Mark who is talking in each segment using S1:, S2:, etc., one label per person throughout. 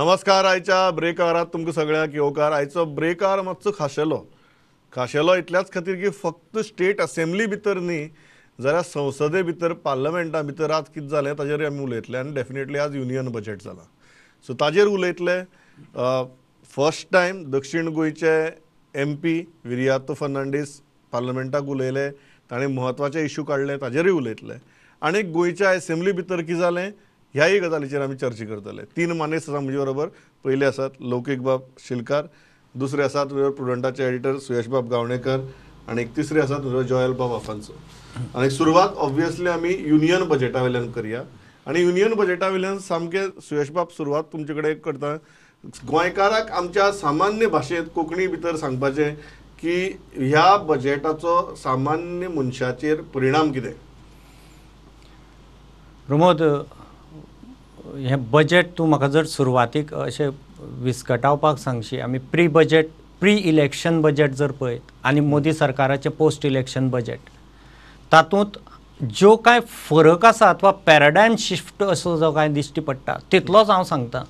S1: नमस्कार. आयच्या ब्रेक आवरात तुमकां सगळ्यांक येवकार. आयचो ब्रेक our मातसो खाशेलो खाशेलो इतल्याच खातीर की फक्त स्टेट असेंब्ली भितर न्ही जाल्यार संसदे भितर पार्लमेंटा भितर आज कितें जालें ताजेर आमी उलयतले आनी डेफिनेटली आज युनियन बजेट जालां, सो ताजेर उलयतले. फर्स्ट टायम दक्षिण गोंयचे एमपी विरियातो फर्नांडीस पार्लमेंटाक उलयले, ताणें म्हत्वाचे इशू काडले ताजेरूय उलयतले आनी गोंयच्या असेंब्ली भितर कितें जालें ह्याय गजालीचेर आमी चर्चा करतले. तीन मानेस्त आसा म्हजे बरोबर. पयले आसात लौकीक बाब शिलकार, दुसरे आसात प्रुडंटाचे एडिटर सुयश बाब गावणेकर आनी तिसरे आसात जॉयल बाब आफान्सो. आनी सुरवात ऑब्वियसली आमी युनियन बजेटा वयल्यान करया आनी युनियन बजेटा वयल्यान सामकें सुयश बाब सुरवात तुमचे कडेन करता. गोंयकाराक आमच्या सामान्य भाशेंत कोंकणी भितर सांगपाचें की ह्या बजेटाचो सामान्य मनशाचेर परिणाम कितें?
S2: प्रमोद, हें बजेट तूं म्हाका जर सुरवातीक अशें विस्कटावपाक सांगशी, आमी pre budget pre election budget जर पळयत आनी मोदी सरकाराचें पोस्ट इलेक्शन बजेट, तातूंत ज्यो कांय फरक आसा अथवा पॅराडायम शिफ्ट असो जो कांय दिश्टी पडटा तितलोच हांव सांगता.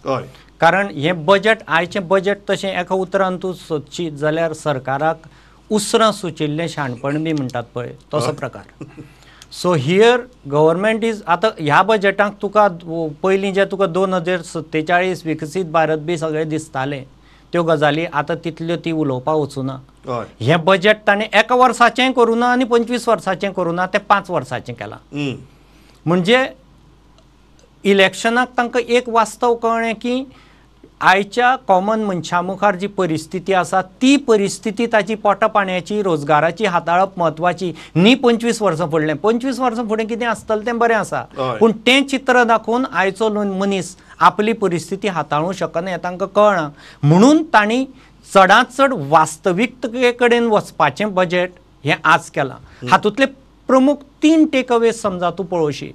S2: कारण हें बजेट आयचें बजेट तशें एका उतरान तूं सोदशी जाल्यार सरकाराक उसरां सुचिल्लें शाणपण बी म्हणटात पळय तसो प्रकार. सो here government is आतां ह्या बजेटाक तुका पयलीं जें तुका 2047 विकसीत भारत बी सगळें दिसतालें त्यो गजाली आतां तितल्यो ती उलोवपाक वचूना. हें बजेट ताणें एका वर्साचें करूं ना आनी 25 वर्साचें करूं ना, तें 5 वर्साचें केलां. म्हणजे इलेक्शनाक तांकां एक वास्तव कळ्ळें की आयच्या कॉमन मनशा मुखार जी परिस्थिती आसा ती परिस्थिती ताची पोटा पाण्याची रोजगाराची हाताळप म्हत्वाची न्ही. 25 वर्सां फुडलें 25 वर्सां फुडें कितें आसतलें तें बरें आसा, पूण तें चित्र दाखोवन आयचो मनीस आपली परिस्थिती हाताळूंक शकना हें तांकां कळ्ळां. म्हणून तांणी चडांत चड वास्तविकते कडेन वचपाचें बजेट हें आज केलां. हातूंतले प्रमुख 3 टेक अवे समजा तूं पळोवशी.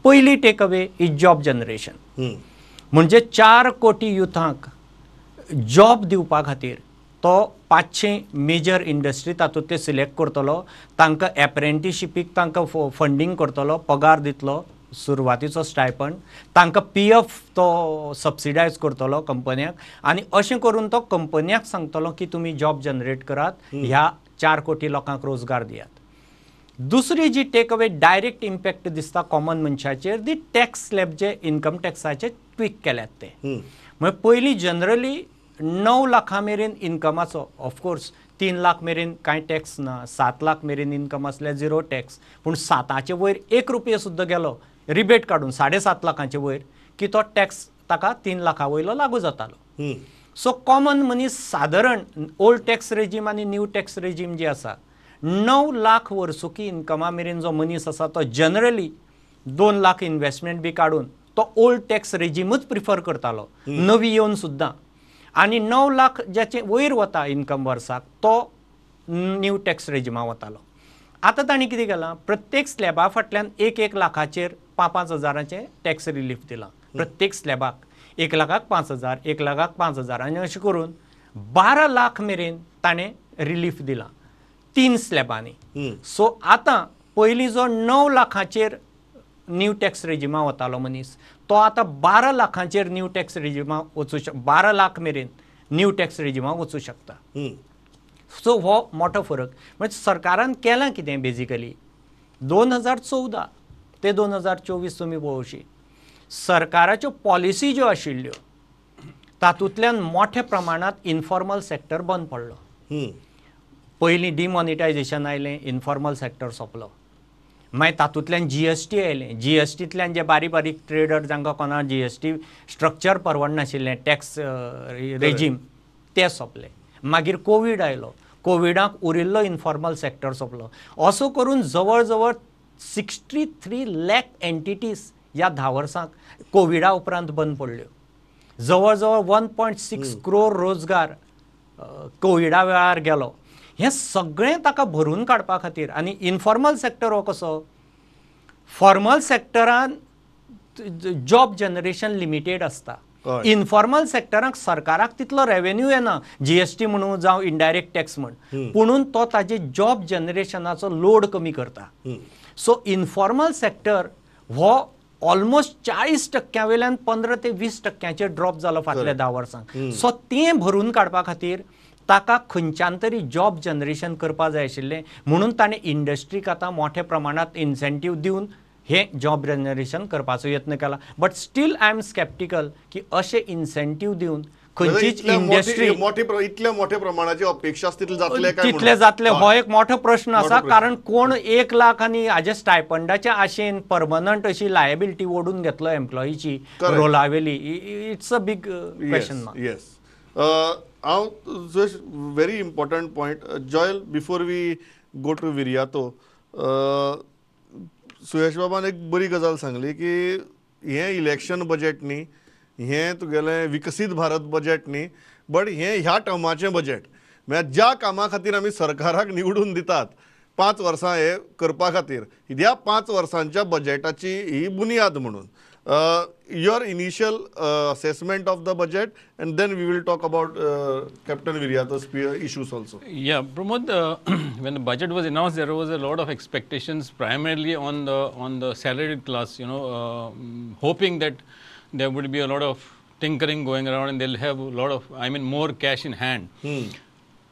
S2: पयली take away is job generation, म्हणजे 4 कोटी युथांक जॉब दिवपा खातीर तो 500 मेजर इंडस्ट्री तातूंतले सिलेक्ट करतलो, तांकां एप्रेंटिशिपीक तांकां फंडींग करतलो, पगार दितलो सुरवातीचो स्टायपंड, तांकां पीएफ तो सबसिडायज करतलो कंपन्यांक आनी अशें करून तो कंपन्यांक सांगतलो की तुमी जॉब जनरेट करात, ह्या 4 कोटी लोकांक रोजगार दियात. दुसरी जी टेक अवे डायरेक्ट इम्पॅक्ट दिसता कॉमन मनशाचेर, दी टॅक्स स्लॅब जे इन्कम टॅक्साचे ट्विक केल्यात ते. म्हणजे पयलीं जनरली 9 लाखां मेरेन इन्कमाचो, ऑफकोर्स 3 लाख मेरेन कांय टॅक्स ना, 7 लाख मेरेन इन्कम आसल्यार 0 टॅक्स, पूण 7 वयर 1 रुपया सुद्दां गेलो रिबेट काडून 7.5 लाखांचे वयर की तो टॅक्स ताका 3 लाखां वयलो लागू जातालो. सो कॉमन मनीस सादारण ओल्ड टॅक्स रेजीम आनी न्यू टॅक्स रेजीम जी आसा 9 लाख वर्सुकी इन्कमा मेरेन जो मनीस आसा तो जनरली 2 लाख इन्वेस्टमेंट बी काडून तो ओल्ड टॅक्स रेजीमूच प्रिफर करतालो नवी येवन सुद्दां, आनी 9 लाख ज्याचे वयर वता इन्कम वर्साक तो न्यू टॅक्स रेजिमा वतालो. आतां तांणी कितें केलां, प्रत्येक स्लॅबा फाटल्यान 1-1 लाखाचेर 5-5 हजाराचें टॅक्स रिलीफ दिलां. प्रत्येक स्लॅबाक 1 लाखाक 5,000, 1 लाखाक 5,000 आनी अशें करून 12 लाख मेरेन ताणें रिलीफ दिलां 3 स्लॅबांनी. सो आतां पयलीं जो 9 लाखाचेर न्यू टॅक्स रेजिमा वतालो मनीस तो आतां 12 लाखांचेर न्यू टॅक्स रेजिमा वचूं शक 12 लाख मेरेन न्यू टॅक्स रेजिमा वचूं शकता. सो हो मोठो फरक. म्हणजे सरकारान केलां कितें बेजिकली 2014 ते 2024 तुमी पळोवशी सरकाराच्यो पॉलिसी ज्यो आशिल्ल्यो तातूंतल्यान मोठ्या प्रमाणांत इनफॉर्मल सॅक्टर बंद पडलो. पयलीं डिमॉनिटायझेशन आयलें, इनफॉर्मल सॅक्टर सोंपलो. मागीर तातूंतल्यान जीएसटी आयलें, जीएसटींतल्यान जे बारीक बारीक ट्रेडर जांकां कोणाक जीएसटी स्ट्रक्चर परवडनाशिल्लें टॅक्स रेजीम ते सोंपले. मागीर कोवीड आयलो, कोविडाक उरिल्लो इनफॉर्मल सॅक्टर सोंपलो. असो करून जवळ जवळ 63 लाख एंटिटीज ह्या 10 वर्सांक कोविडा उपरांत बंद पडल्यो. जवळ जवळ 1.6 करोड रोजगार कोविडा वेळार गेलो. हें सगळें ताका भरून काडपा खातीर आनी इनफॉर्मल सॅक्टर हो कसो फॉर्मल सॅक्टरान जॉब जनरेशन लिमिटेड आसता, इनफॉर्मल सॅक्टराक सरकाराक तितलो रेवेन्यू येना जीएसटी म्हणून जावं इनडायरेक्ट टॅक्स म्हण, पुणून तो ताजे जॉब जनरेशनाचो लोड कमी करता. सो इनफॉर्मल सॅक्टर हो ऑलमोस्ट 40% वयल्यान 15 ते 20% ड्रॉप जालो फाटल्या 10 वर्सांक. सो तें भरून काडपा खातीर ताका खंयच्यान तरी जॉब जनरेशन करपा जाय आशिल्लें, म्हणून ताणें इंडस्ट्रीक आतां मोठ्या प्रमाणांत इन्सेंटीव दिवन हे जॉब जनरेशन करपाचो यत्न केला. But still I am sceptical की अशे इन्सेंटीव दिवन खंयचीच इंडस्ट्री
S1: इतल्या मोठ्या प्रमाणाची अपेक्षा तितले
S2: तितले जातले हो एक मोठो प्रश्न आसा. कारण कोण 1 लाख आनी हाजे स्टायपंडाच्या आशेन परमनंट अशी लायबिलिटी ओडून घेतलो एम्प्लॉईची रोलावेली, it's a big question mark.
S1: Yes, हांव just very important point Joel, before we go to Viriato, Suyash बाबान एक बरी गजाल सांगली की हें इलेक्शन बजेट न्ही, हें तुगेलें विकसीत भारत बजेट न्ही, बट हें ह्या टर्माचें बजेट. म्हळ्यार ज्या कामा खातीर आमी सरकाराक निवडून दितात 5 वर्सां हे करपा खातीर, ह्या 5 वर्सांच्या बजेटाची ही बुनियाद म्हणून. Your initial assessment of the budget and then we will talk about Captain Viriato's issues also.
S3: Yeah, Pramod, when the budget was announced, there was a lot of expectations primarily on the salaried class, you know, hoping that there would be a lot of tinkering going around and they'll have a lot of, I mean, more cash in hand.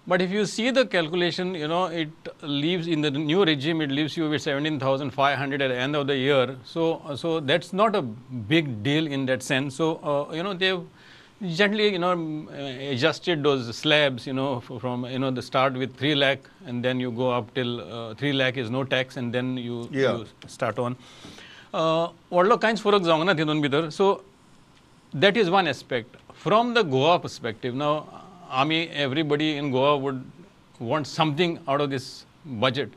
S3: But if you see the calculation, you know, it leaves in the new regime, it leaves you with 17,500 at the end of the year. So that's not a big deal in that sense. So, you know, they've gently, you know, adjusted those slabs, you know, from, you know, the start with 3 lakh and then you go up till 3 lakh is no tax and then you, you start on. व्हडलो कांयच फरक जावंक ना तितून भितर. So that is one aspect. From the Goa perspective, now, I mean, everybody in Goa would want something out of this budget.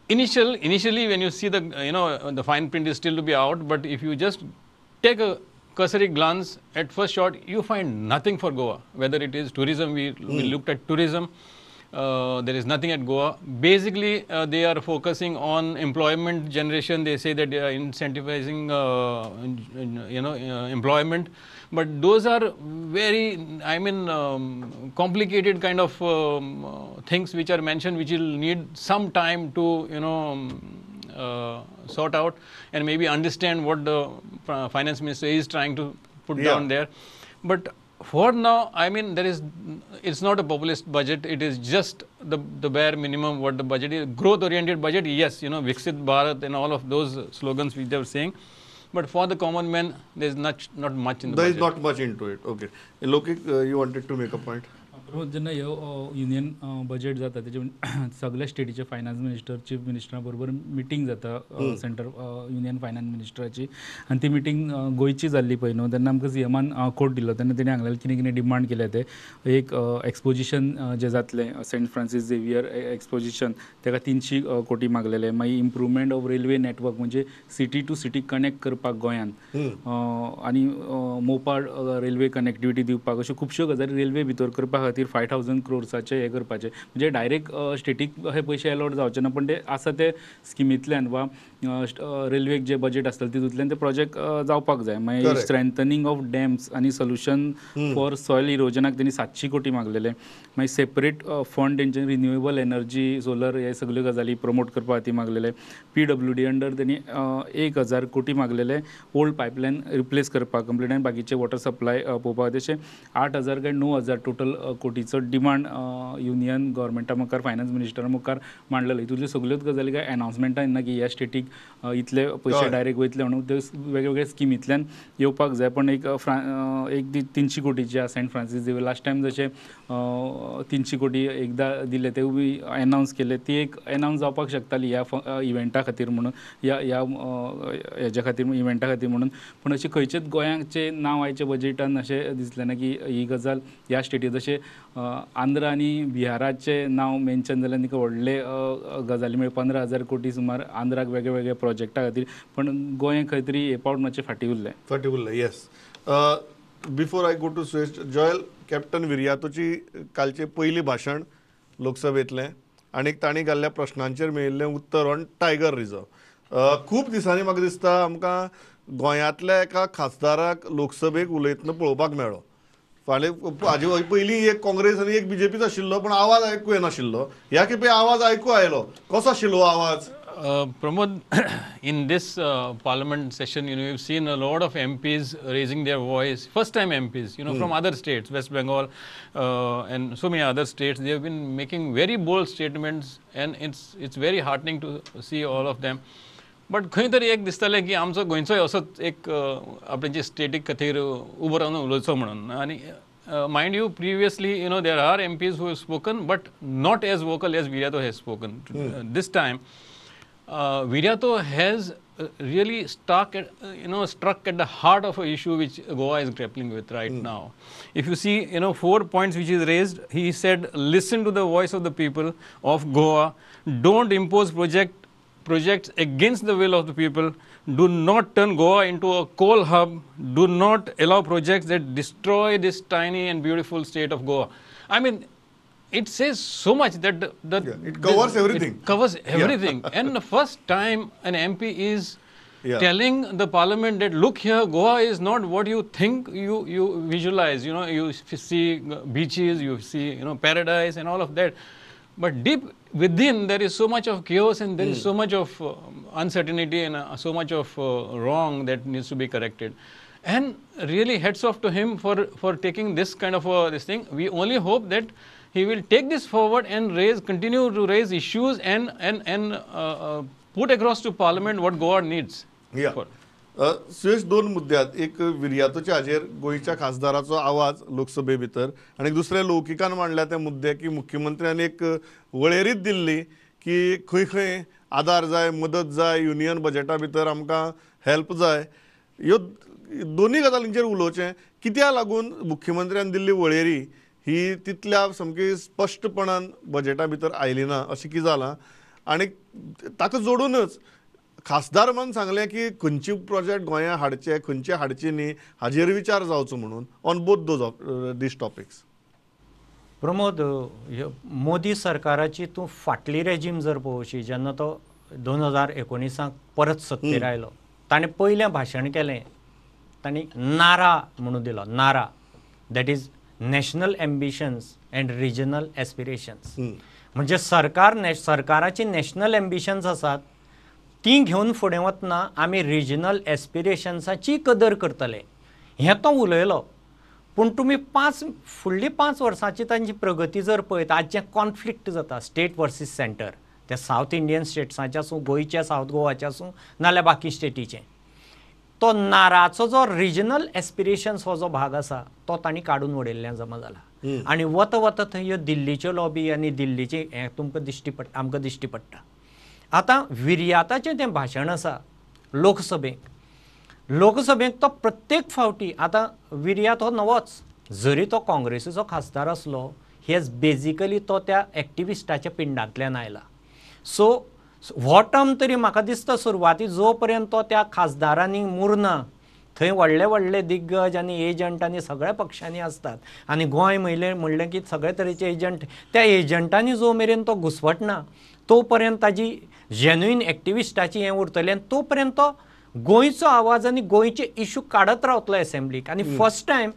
S3: Initially, when you see the, you know, the fine print is still to be out, but if you just take a cursory glance at first shot, you find nothing for Goa. Whether it is tourism, we looked at tourism, there is nothing at Goa. Basically, they are focusing on employment generation. They say that they are incentivizing, you know, employment. But those are very, I mean, complicated kind of things which are mentioned, which will need some time to, you know, sort out and maybe understand what the finance minister is trying to put down there. But for now, I mean, there is, it's not a populist budget. It is just the bare minimum what the budget is. Growth-oriented budget, yes, you know, Viksit Bharat and all of those slogans which they were saying. But for the common man, there is not much in the budget.
S1: There is not much into it. Okay. Lokik, you wanted to make a point.
S4: जेन्ना union budget जाता तेजे सगळ्या स्टेटीचे finance minister chief मिनिस्टरा बरोबर meeting जाता centre union finance मिनिस्टराची, आनी ती meeting गोंयची जाल्ली पळय न्हू, तेन्ना आमकां सीएमान कोट दिलो तेन्ना तेणी सांगलेलें कितें कितें डिमांड केल्या ते एक एक्सपोजिशन जें जातलें सेंट फ्रांसीस झेवियर एक्सपोजिशन तेका 300 कोटी मागलेले, मागीर इम्प्रूवमेंट ऑफ रेल्वे नेटवर्क म्हणजे सिटी टू सिटी कनेक्ट करपाक गोंयान आनी मोपा रेल्वे कनेक्टिविटी दिवपाक, अश्यो खुबश्यो गजाली रेल्वे भितर करपा खातीर 5,000 क्रोर्साचे हे करपाचे, म्हणजे डायरेक्ट स्टेटीक हे पयशे अलॉट जावचे ना, पण ते आसा ते स्किमींतल्यान वा रेल्वेक जे बजेट आसतलें तितूंतल्यान ते प्रोजेक्ट जावपाक जाय. मागीर स्ट्रेंथनिंग ऑफ डॅम्स आनी सोल्युशन फॉर सॉयल इरोजनाक तेणी 700 कोटी मागलेले. मागीर सेपरेट फंड तेंचे रिन्युएबल एनर्जी सोलर हे सगल्यो गजाली प्रमोट करपा खातीर मागलेले. PWD under तेणी 1,000 कोटी मागलेले ओल्ड पायपलायन रिप्लेस करपाक कंप्लीट आनी बाकीचे वॉटर सप्लाय पळोवपाक, तशें 8,000 काय 9,000 टोटल कोटीचो डिमांड युनियन गव्हर्मेंटा मुखार फायनान्स मिनिस्टरा मुखार मांडलेलो. हितूंतल्यो सगल्योच गजाली काय अनाउन्समेंटान येना की ह्या स्टेटीक इतले पयशे डायरेक्ट वयतले म्हणून, ते वेगवेगळ्या स्किमींतल्यान येवपाक जाय. पण एक एक 300 कोटीची आसा Saint Francis Xavier, last time जशें 300 कोटी एकदां दिले तेवूय बी एनावन्स केले, ती एक एनावन्स जावपाक शकताली ह्या इव्हेंटा खातीर म्हणून, ह्या हेज्या खातीर इव्हेंटा खातीर म्हणून. पूण अशें खंयचेच गोंयाचें नांव आयच्या बजेटान अशें दिसलें ना की ही गजाल ह्या स्टेटी, जशें आंध्रा आनी बिहाराचें नांव मेन्शन जाल्यार तांकां व्हडले गजाली मेळ्ळे 15,000 कोटी सुमार आंध्राक वेगळे वेगळे प्रोजेक्टा खातीर, पण गोंय खंय तरी हे पावट मातशें फाटीं उरलें.
S1: फाटीं उरलें, yes. Before I go to Suyash, Joel, Captain विरियातोची कालचें पयलीं भाशण लोकसभेंतलें आनी तांणी घाल्ल्या प्रश्नांचेर मेळिल्लें उत्तर ऑन टायगर रिजर्व. खूब दिसांनी म्हाका दिसता आमकां गोंयांतल्या एका खासदाराक लोकसभेक उलयतना पळोवपाक मेळ्ळो. फाल्यां हाजे पयलीं एक काँग्रेस आनी एक बीजेपीच आशिल्लो, पूण आवाज आयकूं येनाशिल्लो. ह्या खेपे आवाज आयकूं आयलो. कसो आशिल्लो आवाज?
S3: Pramod, in this parliament session, you know, you've seen a lot of MPs raising their voice, first time MPs, you know, from other states, West Bengal and so many other states. They have been making very bold statements, and it's very heartening to see all of them. But खंय तरी एक दिसतालें की आमचो गोंयचोय असोच एक आपले जे static खातीर उबो रावन उलोवचो म्हणून. आनी mind you, previously, you know, there are MPs who have spoken, but not as vocal as Viriato has spoken. This time, Viriato has really struck at the heart of an issue which Goa is grappling with right now. If you see, you know, 4 points which is raised, he said, listen to the voice of the people of Goa, don't impose projects against the will of the people, do not turn Goa into a coal hub, do not allow projects that destroy this tiny and beautiful state of Goa. I mean, it says so much that
S1: it covers everything.
S3: It covers everything. And the first time an MP is telling the parliament that, look here, Goa is not what you think you visualize. You know, you see beaches, you see, you know, paradise and all of that. But deep within, there is so much of chaos and there is so much of uncertainty and so much of wrong that needs to be corrected. And really hats off to him for taking this kind of this thing. We only hope that he will take this forward and continue to raise issues and put across to parliament what Goa needs.
S1: Yeah. Suyash, दोन मुद्दे आहेत. एक विर्यातोच्या हाजेर गोंयच्या खासदाराचो आवाज लोकसभे भितर, आनी दुसरे लौकिकान मांडल्या ते मुद्दे की मुख्यमंत्र्यान एक वळेरीच दिल्ली की खंय खंय आदार जाय, मदत जाय, युनियन बजेटा भितर आमकां हेल्प जाय. ह्यो दोनूय गजालींचेर उलोवचें. कित्याक लागून मुख्यमंत्र्यान दिल्ली वळेरी ही तितल्या सामकी स्पश्टपणान बजेटा भितर आयली ना अशें कितें जालां? आनी ताका जोडूनच खासदार म्हण सांगलें की खंयचे प्रोजेक्ट गोंया हाडचे, खंयचे हाडचे न्ही हाजेर विचार जावचो म्हणून on both those these topics.
S2: Pramod, Modi सरकाराची तूं फाटली रेजीम जर पळोवशी, जेन्ना तो 2019 परत सत्तेर आयलो, ताणें पयलें भाशण केलें, ताणें नारा म्हणून दिलो, नारा that is national ambitions and regional aspirations. म्हणजे सरकाराची नॅशनल एम्बिशन्स आसात ती घेवन फुडें वतना आमी रिजनल एस्पिरेशन्साची कदर करतले हें तो उलयलो. पूण तुमी फुडली 5 वर्सांची तांची प्रगती जर पळयत, आज जें कॉन्फ्लिक्ट जाता स्टेट वर्सीस सेंटर, ते सावथ इंडियन स्टेट्सांचे आसूं, गोंयच्या सावथ गोवाचे आसूं, नाल्यार बाकी स्टेटीचें, तो नाराचो जो रिजनल एस्पिरेशन्स हो जो भाग आसा तो तांणी काडून उडयल्ल्यान जमा जाला. आनी वता वता थंय ह्यो दिल्लीच्यो लॉबी आनी दिल्लीचें हें तुमकां दिश्टी पडटा, आमकां दिश्टी पडटा. आतां विर्याताचें तें भाशण आसा लोकसभेक, लोकसभेक तो प्रत्येक फावटी, आतां विर्यात हो नवोच, जरी तो काँग्रेसीचो खासदार आसलो, हेज बेजिकली तो त्या एक्टिविस्टाच्या पिंडांतल्यान आयला. सो हो टर्म तरी म्हाका दिसता सुरवाती जो पर्यंत तो त्या खासदारांनी मुरना, थंय व्हडले व्हडले दिग्गज आनी एजंट आनी सगळ्या पक्षांनी आसतात, आनी गोंय म्हणलें की सगळे तरेचे एजंट, त्या एजंटांनी जो मेरेन तो घुसवटना तो पर्यंत ताजी जेन्युइन एक्टिविस्टाची हें उरतलें, आनी तो पर्यंत तो गोंयचो आवाज आनी गोंयचे इशू काडत रावतलो एसेंब्लीक. आनी फर्स्ट टायम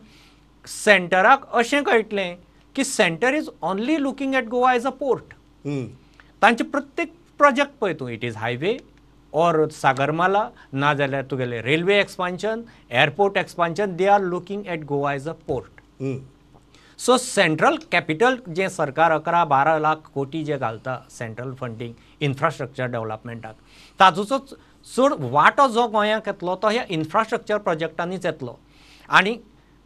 S2: सेंटराक अशें कळटलें की centre is only looking at Goa as a port. तांचे प्रत्येक प्रोजेक्ट पळय तूं, it is highway or Sagarmala, ना जाल्यार तुगेलें railway expansion, airport expansion, they are looking at Goa as a port. So central capital जें सरकार 11-12 लाख कोटी जे घालता सेंट्रल फंडींग इन्फ्रास्ट्रक्चर डेव्हलपमेंटाक, ताजो चड वांटो जो गोंयांक येतलो तो ह्या इन्फ्रास्ट्रक्चर प्रोजेक्टांनीच येतलो. आनी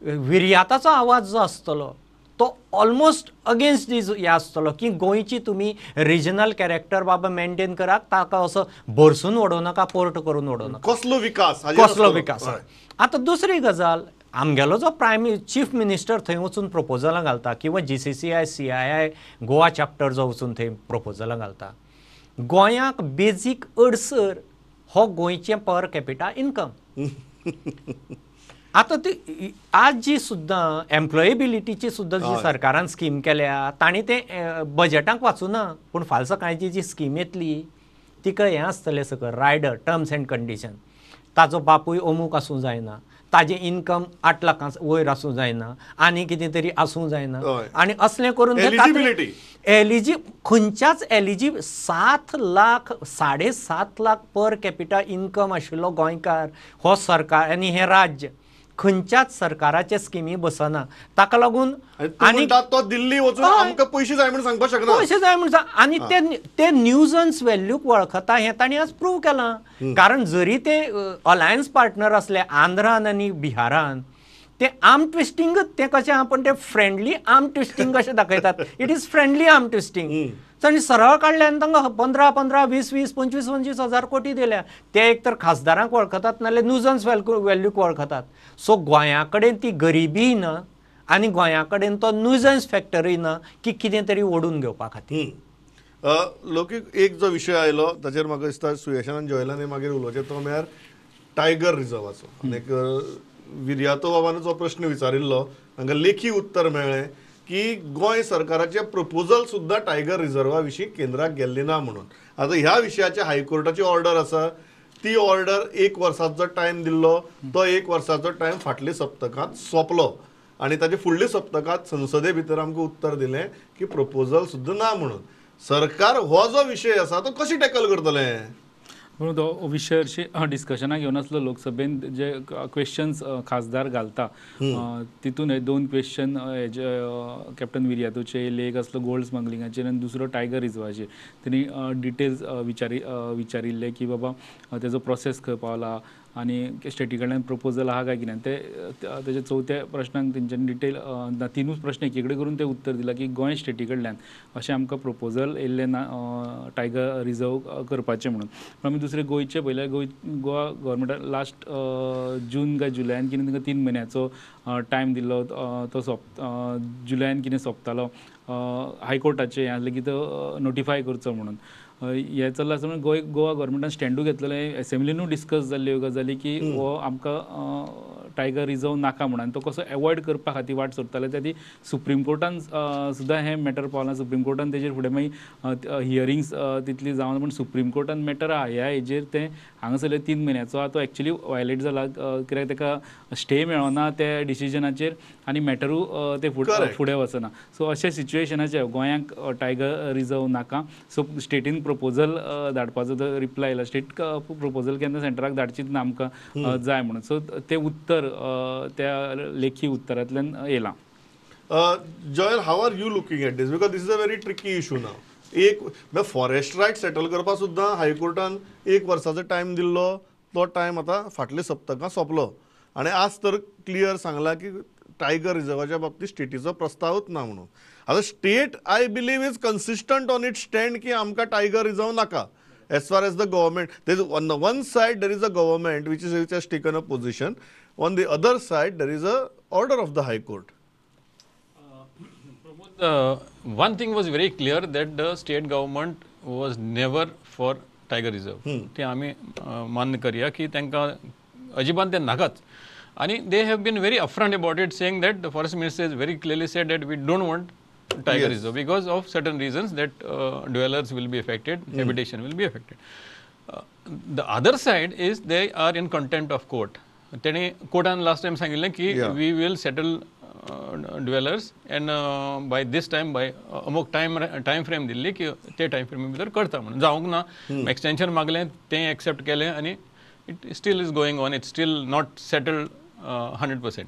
S2: विर्याताचो आवाज जो आसतलो तो ऑलमोस्ट अगेन्स्ट these हें आसतलो की गोंयची तुमी रिजनल कॅरेक्टर बाबा मेंटेन करात, ताका असो भरसून उडोवं नाका, पोर्ट करून उडोवं नाका.
S1: कसलो विकास,
S2: कसलो विकास. आतां दुसरी गजाल, आमगेलो जो प्रायम चीफ मिनिस्टर थंय वचून प्रपोजलां घालता किंवा GCCI CII Goa chapter जो वचून थंय प्रपोजलां घालता, गोंयाक बेजीक अडसर हो गोंयचें पर कॅपिटा इनकम. आतां ती आज जी सुद्दां एम्प्लॉयेबिलिटीची सुद्दां जी सरकारान स्कीम केल्या तांणी तें बजेटाक वाचूना, पूण फाल्यां सकाळची जी स्कीम येतली तिका हें आसतलें सकयल रायडर टर्म्स एंड कंडिशन, ताजो बापूय अमूक आसूं जायना, ताजें इनकम 8 लाखां वयर आसूं जायना आनी कितें तरी आसूं जायना आनी असलें करून एलिजी खंयच्याच elegy 7 lakh 7.5 lakh per capita income आशिल्लो गोंयकार हो सरकार आनी हें राज्य खंयच्याच सरकाराचे स्किमी बसना. ताका लागून
S1: आनी तो दिल्ली वचून आमकां पयशे जाय म्हूण सांगपाक शकना,
S2: पयशे जाय म्हूण आनी ते न्यूजन्स व्हॅल्यूक वळखता हें तांणी आज प्रूव केलां. कारण जरी ते अलायन्स पार्टनर आसले आंध्रान आनी बिहारान, ते आर्म ट्विस्टिंगच ते कशें आहा पण ते फ्रेंडली आर्म ट्विस्टिंग कशें दाखयतात. It is friendly arm twisting. तांणी सरळ काडले आनी तांकां 15 15 20 20 25 25 हजार कोटी दिल्या. ते एक तर खासदारांक वळखतात नाल्यार न्यूजन्स व्हॅल्यूक वळखतात. सो गोंया कडेन ती गरिबीय ना आनी गोंया कडेन तो न्यूजन्स फॅक्टरूय ना की कितें तरी ओडून घेवपा खातीर.
S1: लौकीक एक जो विशय आयलो ताचेर म्हाका दिसता सुयेशान आनी जॉयलान मागीर उलोवचें, तो म्हळ्यार टायगर रिजर्वाचो. आनी विर्यातो बाबान जो प्रश्न विचारिल्लो तांकां लेखी उत्तर मेळ्ळें की गोंय सरकाराचे प्रपोजल सुद्दां टायगर रिजर्वा विशीं केंद्राक गेल्ली ना म्हणून. आतां ह्या विशयाचे हायकोर्टाची ऑर्डर आसा, ती ऑर्डर 1 वर्साचो टायम दिल्लो, तो 1 वर्साचो टायम फाटल्या सप्तकांत सोंपलो आनी ताचे फुडल्या सप्तकांत संसदे भितर आमकां उत्तर दिलें की प्रपोजल सुद्दां ना म्हणून. सरकार हो जो विशय आसा तो कशी टॅकल करतलें?
S4: म्हणून तो विशय अशी डिस्कशनाक घेवन आसलो लोकसभेन जे क्वेश्चन्स खासदार घालता तितून हे 2 क्वेश्चन हेजे कॅप्टन विर्यातोचे एक आसलो गोल्ड स्मगलिंगाचेर आनी दुसरो टायगर रिजर्वाचेर. तेणी डिटेल्स विचारिल्ले की बाबा तेजो प्रोसेस खंय पावला आनी स्टेटी कडल्यान प्रपोजल आहा काय कितें. ते तेजे चवथ्या प्रश्नाक तेंच्यांनी डिटेल 3 प्रश्न एकी कडेन करून ते उत्तर दिलां की गोंय स्टेटी कडल्यान अशें आमकां प्रपोजल येयल्लें ना टायगर रिजर्व करपाचें म्हणून. पूण आमी दुसरें गोंयचें पळयल्यार गोवा गव्हर्मेंटान लास्ट जून काय जुलयान कितें तांकां 3 म्हयन्याचो टायम दिल्लो, तो जुलयान कितें सोंपतालो हायकोर्टाचें हें आसलें की तो नोटिफाय करचो म्हणून. हें चल्लां आसतना गोवा गव्हर्मेंटान स्टँडूय घेतलेलें, एसेंब्लीनूय डिस्कस जाल्ल्यो गजाली की हो आमकां टायगर रिजर्व नाका म्हणून आनी तो कसो एवॉयड करपा खातीर वाट सोदताले. त्या खातीर सुप्रीम कोर्टान सुद्दां हें मॅटर पावलां. सुप्रीम कोर्टान तेजेर फुडें मागीर हियरिंग्स तितली जावन पूण सुप्रीम कोर्टान मॅटर आहा ह्या हेजेर तें हांगासरलें 3 म्हयन्याचो आहा तो एक्चुली वायलेट जाला, कित्याक ताका स्टे मेळना त्या डिसिजनाचेर आनी मॅटरूय तें फुडें वचना. सो अशे सिच्युएशनाचेर गोंयांक टायगर रिजर्व नाका. सो स्टेटीन प्रपोजल धाडपाचो तो रिप्लाय आयला, स्टेट प्रपोजल केन्ना सेंटराक धाडचीच ना आमकां जाय म्हणून. सो तें उत्तर त्या लेखी उत्तरांतल्यान येयलां.
S1: Joel, how are you looking at this? Because this is a very tricky issue now. एक फॉरेस्ट रायट सेटल करपाक सुद्दां हायकोर्टान 1 वर्साचो टायम दिल्लो, तो टायम आतां फाटल्या सप्तकां सोंपलो आनी आज तर क्लियर सांगलां की टायगर रिजर्वाच्या बाबतींत स्टेटीचो प्रस्तावच ना म्हणून. आतां state I believe is consistent on its stand की आमकां टायगर रिजर्व नाका. As far as the government, there is on the one side there is a government which has taken a position, on the other side there is a order of the high court.
S3: Pramod, one thing was very clear that the state government was never for tiger reserve. ते आमी मान्य करया की तांकां अजिबात ते नाकाच आनी they have been very upfront about it, saying that the forest minister is very clearly said that we don't want tiger reserve because of certain reasons that dwellers will be affected, habitation will be affected. The other side is they are in contempt of court. तेणी कोर्टान last time सांगिल्लें की we will settle dwellers and by this time, by अमुक time frame दिल्ली की ते time frame भितर करता म्हणून. जावंक ना, एक्सटेंशन मागलें, तें एक्सेप्ट केलें आनी it still is going on, it's still not settled 100%.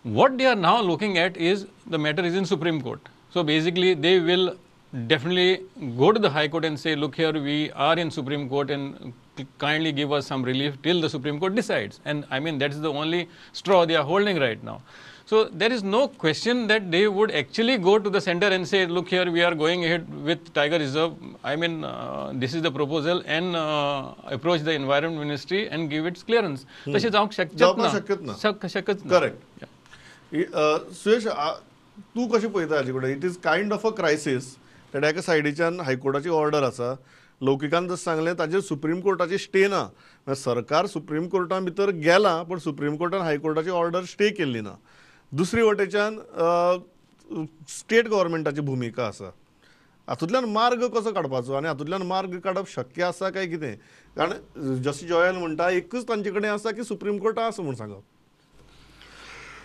S3: What they are now looking at is the matter is in Supreme Court. So basically they will definitely go to the High Court and say, look here, we are in Supreme Court and kindly give us some relief till the Supreme Court decides. And I mean, that is the only straw they are holding right now. So there is no question that they would actually go to the center and say, look here, we are going ahead with Tiger Reserve. I mean, this is the proposal, and approach the Environment Ministry and give its clearance. तशें जावंक शकच ना. शकच ना.
S1: Correct. Suyash, तूं कशें पळयता हाजे कडेन? It is kind of a crisis. त्या एका सायडीच्यान हायकोर्टाची ऑर्डर आसा, लौकिकान जशें सांगलें ताजेर सुप्रीम कोर्टाची स्टे ना. सरकार सुप्रीम कोर्टान भितर गेलां पूण सुप्रीम कोर्टान हायकोर्टाची ऑर्डर स्टे केल्ली ना. दुसरी वटेच्यान स्टेट गव्हर्मेंटाची भुमिका आसा. हातूंतल्यान मार्ग कसो काडपाचो आनी हातूंतल्यान मार्ग काडप शक्य आसा काय कितें? कारण जशें जॉयल म्हणटा एकूच तांचे कडेन आसा की सुप्रीम कोर्टा आसा म्हूण सांगप.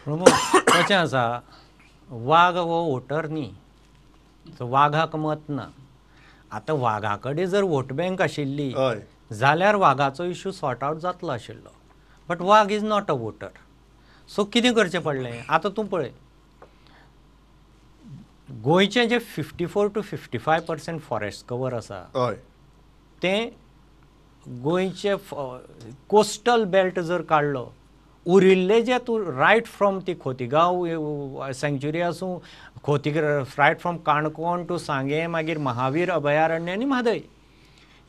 S2: प्रमोद, कशें आसा, वाग हो वोटर न्ही, सो वागाक मत ना. आतां वागा कडेन जर वोट बँक आशिल्ली जाल्यार वागाचो इशू सॉर्ट आवट जातलो आशिल्लो, बट वाग is not a voter. So कितें करचें पडलें, आतां तूं पळय गोंयचें जें 54 to 55% forest cover आसा तें गोंयचे कोस्टल बेल्ट जर काडलो, उरिल्ले जे तूं रायट फ्रॉम ती खोतिगांव सँक्चुरी आसूं, right from Canacona to Sanguem, मागीर महावीर अभयारण्य आनी म्हादय,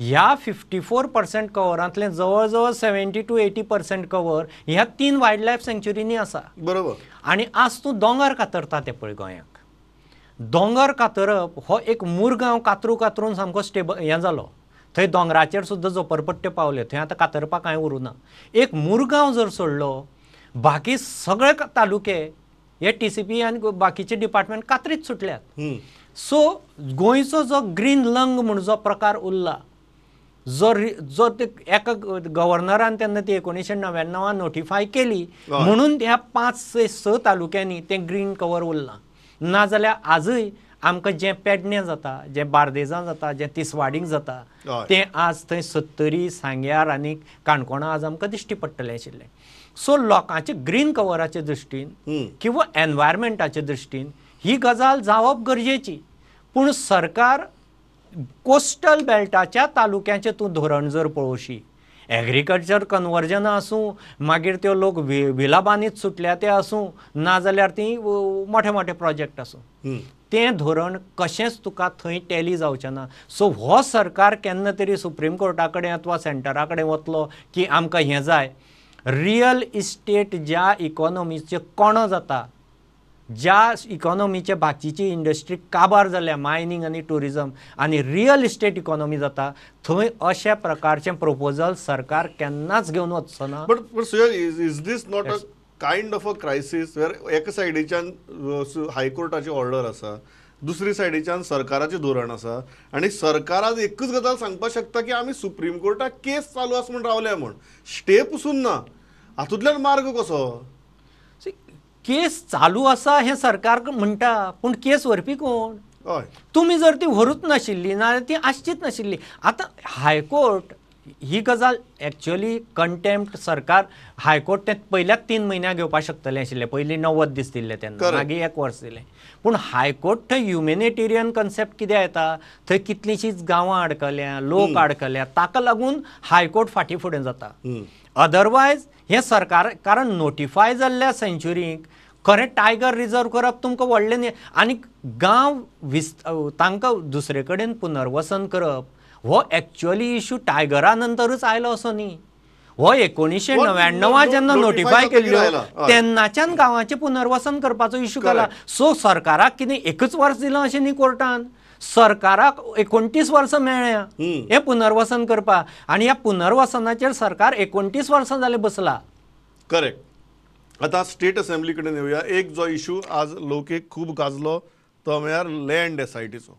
S2: ह्या 54% कवरांतलें जवळ जवळ 70 to 80% cover ह्या 3 वायल्ड लायफ सँक्चुरींनी आसा.
S1: बरोबर.
S2: आनी आज तूं दोंगर कातरता ते पळय, गोंयाक दोंगर कातरप हो एक मुरगांव कातरू कातरून सामको स्टेबल हें जालो, थंय दोंगराचेर सुद्दां झोपरपट्ट्यो पावल्यो, थंय आतां कातरपाक कांय उरूं ना. एक मुरगांव जर सोडलो बाकी सगळे तालुके हे TCP आनी बाकीचे डिपार्टमेंट कातरीत सुटल्यात. सो गोंयचो जो ग्रीन लंग म्हूण जो प्रकार उरला, जो जो ते एका गव्हर्नरान तेन्ना ती 1999 नोटिफाय केली म्हणून ह्या 5 ते 6 तालुक्यांनी तें ग्रीन कवर उरलां. नाजाल्यार आजूय आमकां जें पेडणें जाता, जें बार्देजां जाता, जें तिसवाडीक जाता तें आज थंय सत्तरी, सांग्यार आनी काणकोणा आज आमकां दिश्टी पडटलें आशिल्लें. सो लोकांचे ग्रीन कवराचे दृश्टीन किंवा एनवायरमेंटाचे दृश्टीन ही गजाल जावप गरजेची. पूण सरकार कोस्टल बेल्टाच्या तालुक्यांचें तूं धोरण जर पळोवशी, एग्रीकल्चर कन्वर्जनां आसूं, मागीर त्यो लोक विला बांदीत सुटल्या ते आसूं, नाजाल्यार ती मोठे मोठे प्रोजेक्ट आसूं, तें धोरण कशेंच तुका थंय टॅली जावचें ना. सो हो सरकार केन्ना तरी सुप्रीम कोर्टा कडेन अथवा सेंटरा कडेन वतलो की आमकां हें जाय. रियल इस्टेट ज्या इकॉनॉमीचें कोणो जाता, ज्या इकॉनॉमीचे बाकीची इंडस्ट्री काबार जाल्या, मायनींग आनी ट्युरिजम आनी रियल इस्टेट इकॉनॉमी जाता, थंय अशा प्रकारचें प्रपोजल सरकार केन्नाच घेवन वचचो ना.
S1: But is this not a kind of a crisis where एका सायडीच्यान हायकोर्टाची ऑर्डर आसा, दुसरी सायडीच्यान सरकाराचें धोरण आसा, आनी सरकार आज एकूच गजाल सांगपाक शकता की आमी सुप्रीम कोर्टाक केस चालू आसा म्हूण रावल्या म्हूण, स्टे पसून ना, हातूंतल्यान मार्ग कसो?
S2: केस चालू आसा हें सरकार म्हणटा, पूण केस व्हरपी कोण? तुमी जर ती व्हरूच नाशिल्ली नाजाल्यार ती आसचीच नाशिल्ली. आतां हायकोर्ट ही गजाल एक्चुअली कंटेम्प्ट सरकार हायकोर्ट तें पयल्याच 3 म्हयन्याक घेवपाक शकतलें आशिल्लें, पयलीं 90 दीस दिल्ले तेन्ना, मागीर 1 वर्स दिलें. पूण हायकोर्ट थंय ह्युमेनिटेरियन कन्सेप्ट कितें येता, थंय कितलींशींच गांवां आडकल्या, लोक आडकल्या, ताका लागून हायकोर्ट फाटीं फुडें जाता. अदरवायज हें सरकार, कारण नोटिफाय जाल्ल्या सँच्युरींक खरें टायगर रिजर्व करप तुमकां व्हडलें न्ही, आनी गांव तांकां दुसरे कडेन पुनर्वसन करप हो एक्चुअली इशू टायगरा नंतरूच आयलो असो न्ही. हो 1999 जेन्ना नोटिफाय केल्लो तेन्नाच्यान गांवाचें पुनर्वसन करपाचो इशू केला. सो सरकाराक कितें एकच वर्स दिलां अशें न्ही कोर्टान, सरकाराक 29 वर्सां मेळ्ळ्या हें पुनर्वसन करपाक, आनी ह्या पुनर्वसनाचेर सरकार 29 वर्सां जालें बसला.
S1: करेक्ट. आतां स्टेट असेंब्ली कडेन येवया. एक जो इशू आज लोकेक खूब गाजलो तो म्हळ्यार लँड एसआयटीचो,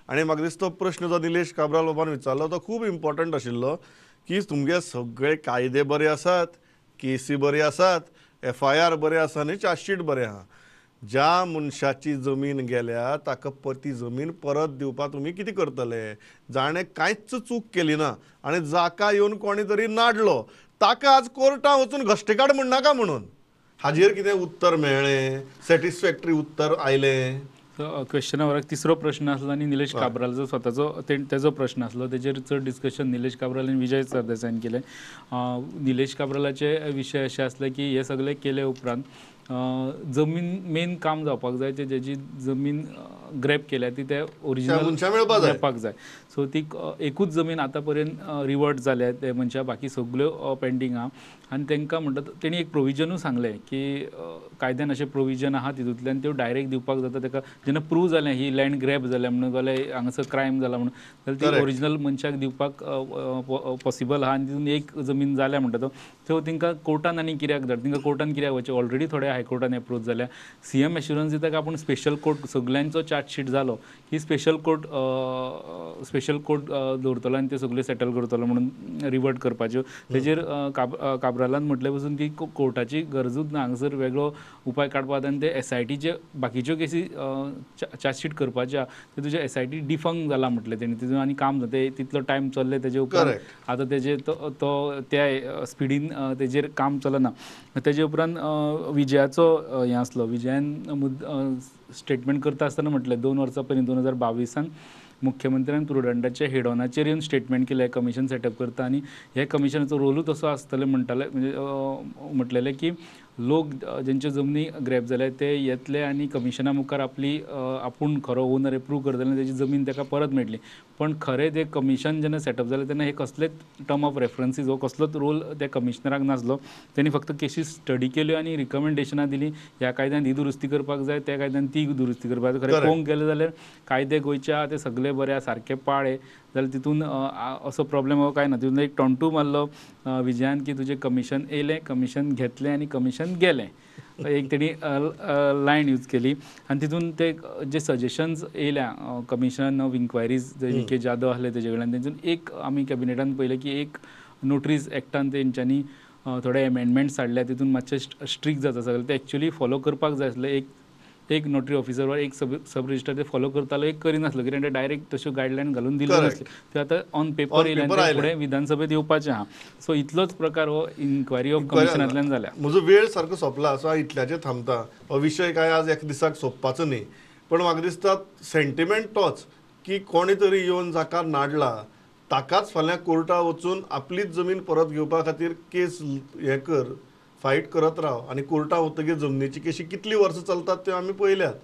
S1: आनी म्हाका दिसता तो प्रश्न जो निलेश काब्राल बाबान विचारलो तो खूब इम्पॉर्टंट आशिल्लो की तुमगे सगळे कायदे बरे आसात, केसी बरे आसात, FIR बरे आसा आनी चार्जशीट बरें आहा, ज्या मनशाची जमीन गेल्या ताका ती जमीन परत दिवपाक तुमी कितें करतले? जाणें कांयच चूक केली ना आनी जाका येवन कोणी तरी नाडलो ताका आज कोर्टान वचून घश्टे काड म्हणनाका म्हणून, हाजेर कितें उत्तर मेळ्ळें, सॅटिस्फॅक्टरी उत्तर आयलें?
S4: सो क्वेश्चन आवराक तिसरो प्रश्न आसलो आनी निलेश काब्रालचो स्वताचो तेजो प्रश्न आसलो, तेजेर चड डिस्कशन निलेश काब्राल आनी विजय सरदेसायान केलें. निलेश काब्रालाचे विशय अशें आसले की हे सगळे केले उपरांत जमीन मेन काम जावपाक जाय, ते जेजी जमीन ग्रॅब केल्या ती ते ओरिजिनल मेळपाक जाय. सो ती एकूच जमीन आतां पर्यंत रिवर्ट जाल्या ते मनशा, बाकी सगल्यो पेंडींग आहा. आनी तांकां म्हणटा तेणी एक प्रोविजनूय सांगलें की कायद्यान अशें प्रोविजन आहा तितूंतल्यान त्यो डायरेक्ट दिवपाक जाता ताका, जेन्ना प्रूव जालें ही लँड ग्रॅब जाल्या म्हणून जाल्यार हांगासर क्रायम जाला म्हणून, जाल्यार ती ओरिजिनल मनशाक दिवपाक पॉसिबल आहा. आनी तितून एक जमीन जाल्या म्हणटा तो, सो तांकां कोर्टान आनी कित्याक धाड, तांकां कोर्टान कित्याक वचचें? ऑलरेडी थोडे हायकोर्टान एप्रोच जाल्या. CM assurance दिता की आपूण स्पेशल कोर्ट सगल्यांचो चार्जशीट जालो की स्पेशल कोर्ट दवरतलो आनी ते सगळे सेटल करतलो म्हणून रिवर्ट करपाच्यो. तेजेर काब्रालान म्हटलें पसून की कोर्टाची गरजूच ना, हांगासर वेगळो उपाय काडपाक आनी ते SITचे बाकीच्यो केसी चार्जशीट करपाच्या ते तुजे SIT डिफंक जाला म्हटलें तेणी, तितून आनी काम जाता ते तितलो टायम चल्ले तेजे उपरांत आतां तेजे तो त्या स्पिडीन तेजेर काम चलना. तेजे उपरांत विजयाचो हें आसलो, विजयान स्टेटमेंट करता आसतना म्हटलें 2 वर्सां पयलीं 2022 मुख्यमंत्र्यान प्रुडंटाच्या हेडॉनाचेर येवन स्टेटमेंट केलें कमिशन सेटअप करता आनी हे कमिशनाचो रोलूच असो आसतले म्हणटाले, म्हणजे म्हटलेलें की लोक जेंच्यो जमनी ग्रॅब जाल्या ते येतले आनी कमिशना मुखार आपली आपूण खरो ओनर हे प्रूव करतले आनी तेजी जमीन ताका परत मेळटली. पण खरें ते कमिशन जेन्ना सेटअप जालें तेन्ना हे कसलेच टर्म ऑफ रेफरन्सीस हो कसलोच रोल त्या कमिशनराक नासलो, तेणी फक्त केसी स्टडी केल्यो आनी रिकमेंडेशनां दिलीं, ह्या कायद्यान ही दुरुस्ती करपाक जाय, त्या कायद्यान ती दुरुस्ती करपाक जाय. खरें पळोवंक गेलें जाल्यार कायदे गोंयच्या ते सगळे बरे आसा, सारके पाळे जाल्यार तितून असो प्रॉब्लेम हो काय ना. तितून एक टोंटू मारलो विजयान की तुजें कमिशन येयलें, कमिशन घेतलें आनी कमिशन गेलें, एक तेणी लायन यूज केली. आनी तितून ते जे सजेशन्स येयल्या commission of enquiries J V K Jadhav आसले तेजे कडल्यान, तेतून एक आमी कॅबिनेटान पळयलें की एक नोटरीज एक्टान तेंच्यांनी थोडे एमेंडमेंट्स हाडल्या, तितून मातशें स्ट्रिक्ट जाता सगळें, ते एक्चुअली फॉलो करपाक जाय आसलें. एक नोटरी ऑफिसर वा एक सब रजिस्टर ते फॉलो करतालो, एक करिनासलो, कित्याक ते डायरेक्ट तश्यो गायडलायन घालून दिल्ल्यो नासल्यो, ते आतां ऑन पेपर येयले आनी फुडें विधानसभेत येवपाचें आहा. सो इतलोच प्रकार हो इन्क्वायरी ऑफ कमिशनांतल्यान जाल्या.
S1: म्हजो वेळ सारको सोंपला, सो हांव इतल्याचेर थांबता. हो विशय काय आज एक दिसाक सोंपपाचो न्ही, पण म्हाका दिसता सेंटिमेंट तोच की कोणी तरी येवन जाका नाडला ताकाच फाल्यां कोर्टा वचून आपलीच जमीन परत घेवपा खातीर केस हें कर, फायट करत राव आनी कोर्टा वतगीर जमनीची केशी कितली वर्सां चलतात त्यो आमी पळयल्यात.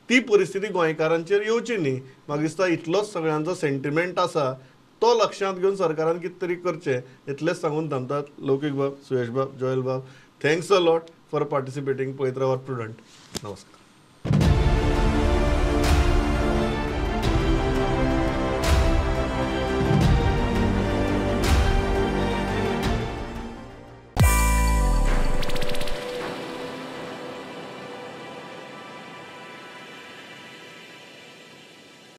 S1: ती परिस्थिती गोंयकारांचेर येवची न्ही, म्हाका दिसता इतलोच सगळ्यांचो सेंटिमेंट आसा, तो लक्षांत घेवन सरकारान कितें तरी करचें इतलेंच सांगून थांबतात. लौकीक बाब, सुयश बाब, जोयल बाब, thanks a lot for participating. पळयत रावात प्रुडंट. नमस्कार.